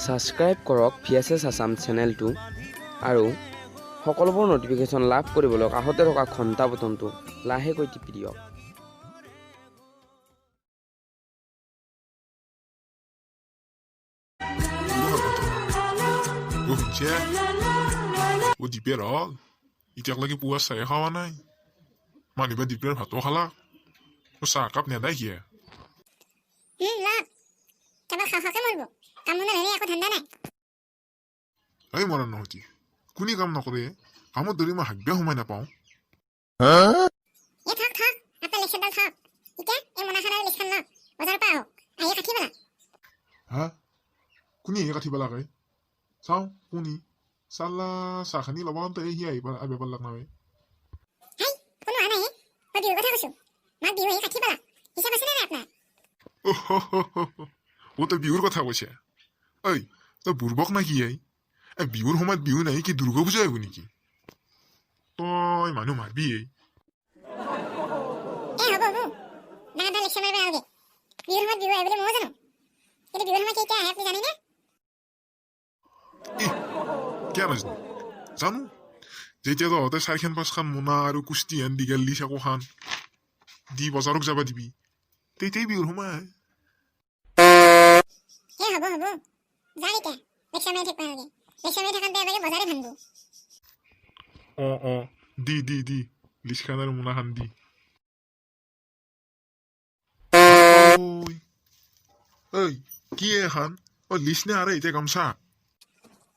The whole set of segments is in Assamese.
ছাবস্ক্ৰাইব কৰক ভিএছএছ আছাম চেনেলটো আৰু সকলোবোৰ ন'টিফিকেশ্যন লাভ কৰিবলৈ কাষতে থকা ঘণ্টা বটনটো লাহেকৈ টিপি দিয়ক। অ শুনছে, অ দিপেৰ হ'ল, এতিয়ালৈকে পুৱা চাহে খোৱা নাই। মানুহবা দিপেৰ ভাতো খালা, অ চাহ একাপ নেদাই কিয়া? লওক, কেৱল খাওঁ খাওঁকে মৰিব। কাম বন হেৰি একো ধান্দা নাই। এই মৰা নহতি, কোনে কাম নকৰে? কামত ধৰি মই হাগবে সময় নাপাওঁ। এই থাক থাক, আপোনাৰ লেকচাৰডাল থাক। এতিয়া এই মোনাখন আৰু লিষ্টখন লওক, বজাৰৰ পৰা আহক, আহি কাঠি পেলা। হা, কোনে আহি কাঠি পেলাকে? চাওঁ কোনি চাল্লা চাহখানি ল'ব এই সি আহিব আহিব পাৰলাক নহয়। হেই, কোনো অহা নাই হে। মই বিহুৰ কথা কৈছোঁ, মাঘ বিহু আহি কাঠি পেলা। হিচাপ আছেনে নাই আপোনাৰ? অ তই বিহুৰ কথা কৈছা? ঐ তই বুৰ্বক না কি? এই এই বিহুৰ সময়ত বিহু নাহি কি দুৰ্গা পূজা আহিব নেকি? তই মানুহ মাৰবি এই। এই হ'ব হ'ব, ডাঙৰ ডাঙৰ লেকচাৰ মাৰিব নালাগে। বিহুৰ সময়ত বিহু আহে বুলি ময়ো জানো, কিন্তু বিহুৰ সময়ত কেতিয়া আহে আপুনি জানেনে? ইহ, কিয় নাজানো? জানো, যেতিয়া তহঁতে চাৰিখন পাঁচখন মোনা আৰু কুস্তিহেন দীঘল দি চাকোখান দি বজাৰক যাবা দিবি, তেতিয়াই বিহুৰ সময় আহে। এই হ'ব হ'ব, যাওক এতিয়া, লেকচাৰ মাৰি থাকিব নালাগে। লেকচাৰ মাৰি থাকোঁতে এবাৰে বজাৰে ভাঙব। অ অ দি দি দি লিষ্টখান আৰু মোনাখান দি। ঐ ঐ, কি এখন? অ লিষ্ট নে আৰু এতিয়া গামছা?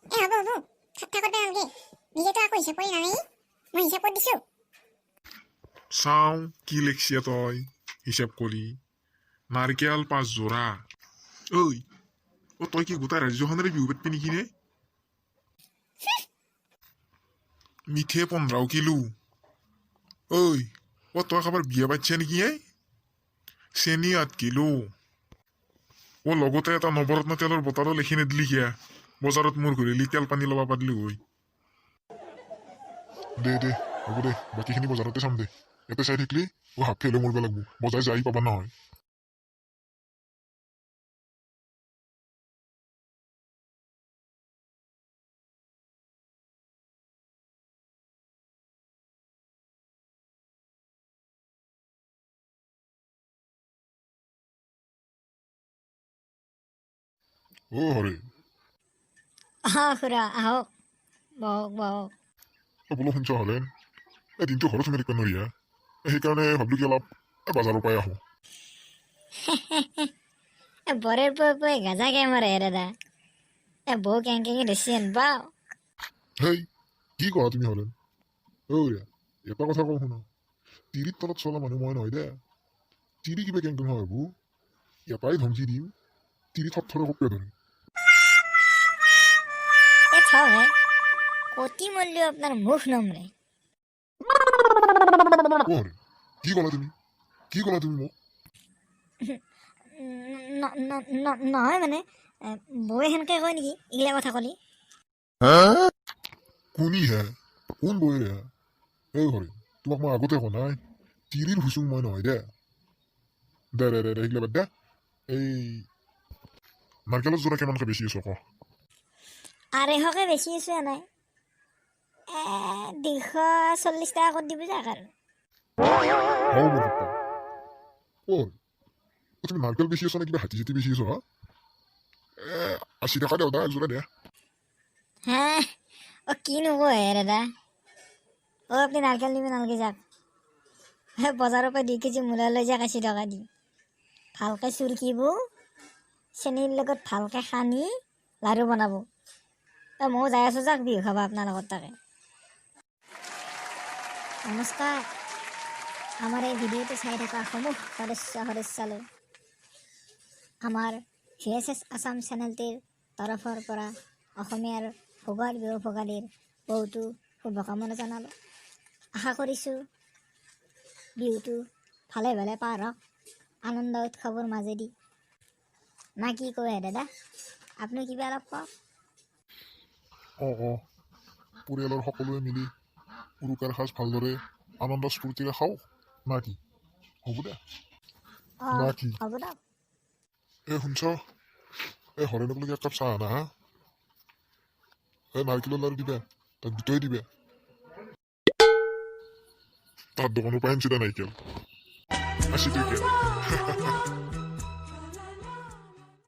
এই হ'ব হ'ব, ঠাট্টা কৰিব নালাগে। নিজেতো আকৌ হিচাপ কৰি নানেই, মই হিচাপ কৰি দিছোঁ। চাওঁ কি লেখছিয়া তই হিচাপ কৰি। নাৰিকেল 5 যোৰা। ঐ অ তই কি গোটেই ৰাজ্যখনৰে বিহু পাতবি নেকি ৰে? মিঠে 15 কিলো। ঐ অ তই কাৰোবাৰ বিয়া পাতছা নেকি? এই চেনি 8 কিলো। অ লগতে এটা নৱৰত্ন তেলৰ বটলো লিখি নিদিলি কিয়া? বজাৰত মোৰ ঘূৰিলি তেল পানী ল'ব পাৰিলো হয়। দে দে, হ'ব দে, বাকীখিনি বজাৰতে চাম দে। ইয়াতে চাই থাকিলি অ হাফ ফেলো মৰিব লাগিব, বজাৰ যাই পাবা নহয়। অ হৰে। অ খুৰা, আহক, বহক বহক। অ বোলো শুনছ হৰেন, এই দিনটো ঘৰত সোমাই থাকিব নোৱাৰি হা, সেইকাৰণে ভাবলো কি অলপ বজাৰৰ পৰাই আহোঁ। এ বৰেৰ পুৱে পুৱে গাজা কে মাৰে হে দাদা? এ বৌ কেং কেঙে ধৰছি হেন পাওঁ। হেই, কি কোৱা তুমি হৰেন? ঐ এটা কথা কওঁ শুনা, তিৰিৰ তলত চলা মানুহ মই নহয় দে। তিৰি কিবা কেং কেং হয় বু, এটাই ধমকি দিম, তিৰি থৰ থৰে কঁপিব ধৰে। এ থওক হে, কতি মৰলেও আপোনাৰ মুখ নমৰে। অ হৰেন, কি ক'লা তুমি? কি ক'লা তুমি মোক? নহয় মানে, বৌয়ে সেনকে কয় নেকি এইগিলা কথা ক'লি? কোনি হে? কোন বৌৰে হে? এই হৰেন, তোমাক মই আগতে কোৱা নাই, তিৰিৰ হুচুং মই নহয় দে। দে দে দে দে, সেইগিলা বাদ দে। এই নাৰিকলৰ যোৰা কিমানকে বেচি আছ ক? 250কে বেচি আছোঁ এনাই। 240 টকা কৰি দিব যাক আৰু। হওঁ মোৰ সপ্তাহ। অ তুমি নাৰিকল বেচি আছ নে কিবা হাতী চাতি বেচি আছ? হা, এ 80 টকা দেউতা একযোৰা দে। হে, অ কিনো কয় হে দাদা? অ আপুনি নাৰিকল নিব নালাগে যাক, বজাৰৰ পৰা 2 কেজি মূলা লৈ যাক 80 টকা দি। ভালকৈ চুৰকিব, চেনীৰ লগত ভালকৈ সানি লাড়ু বনাব। ময়ো যাই আছোঁ যাক বিহু খাব আপোনাৰ লগত তাকে। নমস্কাৰ, আমাৰ এই ভিডিঅ'টো চাই থকা সমূহ সদস্য সদস্যালৈ আমাৰ ভিএছএছ আছাম চেনেলটিৰ তৰফৰ পৰা অসমীয়াৰ ভোগাৰ বিহু ভোগালীৰ বহুতো শুভকামনা জনালোঁ। আশা কৰিছোঁ বিহুটো ভালে ভালে পাৰ হওক, আনন্দ উৎসৱৰ মাজেদি। না কি কয় হে দাদা, আপুনি কিবা অলপ কওক। অ অ পৰিয়ালৰ সকলোৱে মিলি উৰুকাৰ সাজ ভালদৰে আনন্দ স্ফূৰ্তিৰে খাওঁ না কি? হ'ব দে। অ না কি? হ'ব দক। এ শুনছ, এই হৰেণক লৈকে এক কাপ চাহ আনা হা। এই নাৰিকলৰ লাড়ু দিবা, তাক দুটাই দিবা। তাৰ দোকানৰ পৰা আনিছে দে নাৰিকল। 80 টকীয়া।